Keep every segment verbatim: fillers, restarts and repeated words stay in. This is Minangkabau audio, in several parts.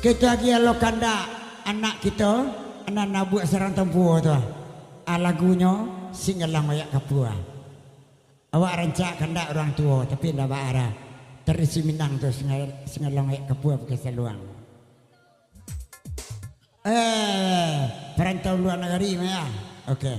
Kito agiah lo kandak anak kito, nan nabuak sarang tampuo tu. Ah, lagunyo Singgalang Oyak Kapua. Awak rancak kandak urang tuo, tapi ndak baa. Tradisi Minang tu, Singga-, Singgalang Oyak Kapua pakai saluang. Eh, parantau lua nagari mah, yo? Oke.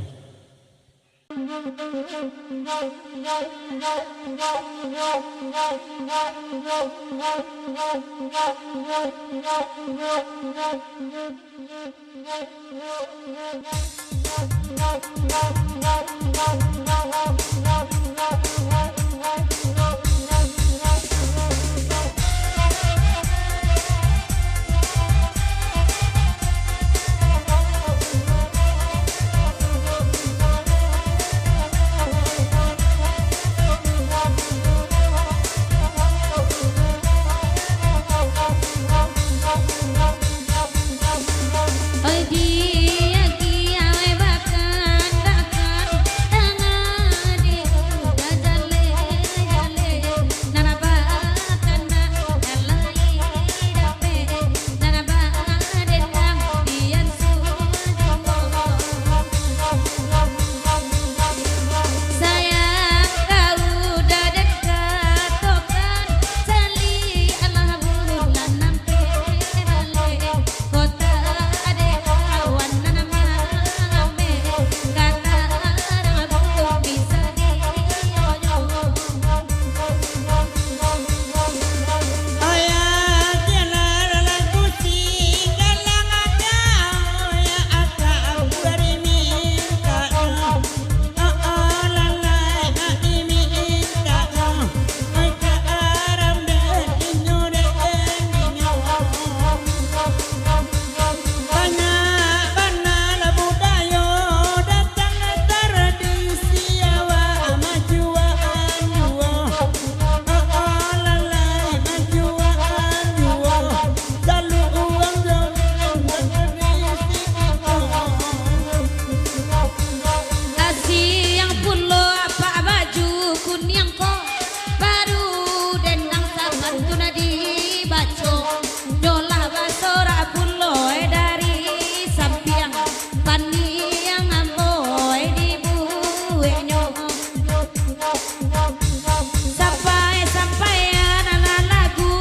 Asiang pulo apak baju kuniang ko, baru den ang sapantun dibaco. Jolah basorak pulo dari sampiang, paniang ambo dibueknyo. Sampai-sampaian lah lagu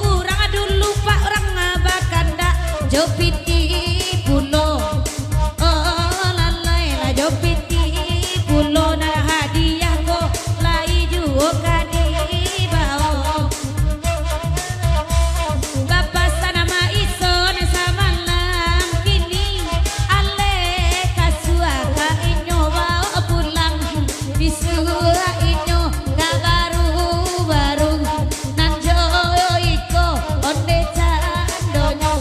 urang dulu, pak urang bakandak jo pitih pulo. Oh, lalai lah jo pitih pulo, nan hadiah ko lai juo ka dibao. Bapasan ama ison samalam kini, aleh kasuah ka inyo bao pulang. Bisuak inyo ka baru-baru, nan jo iko onde candonyo.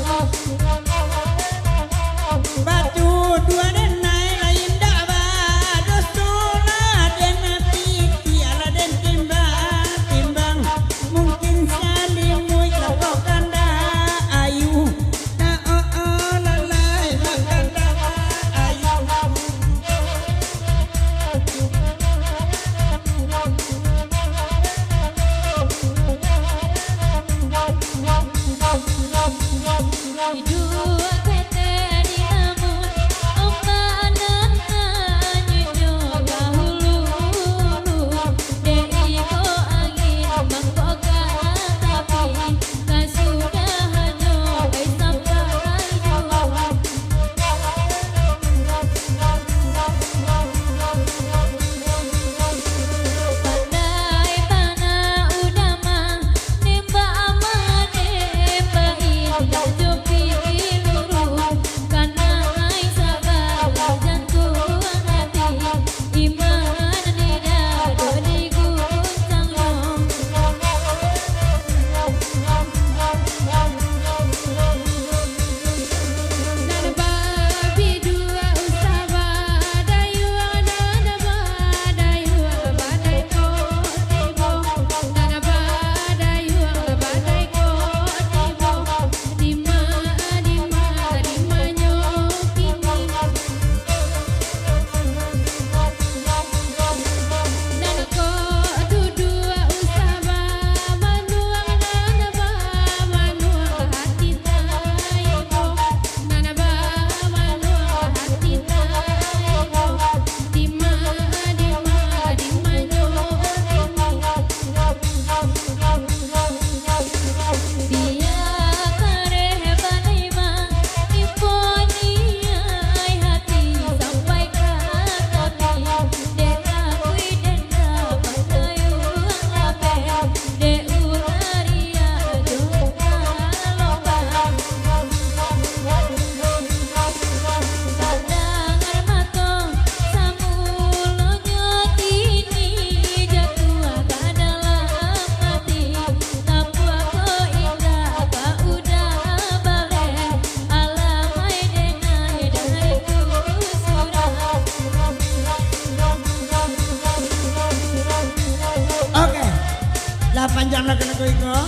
Anak-anak ko iko.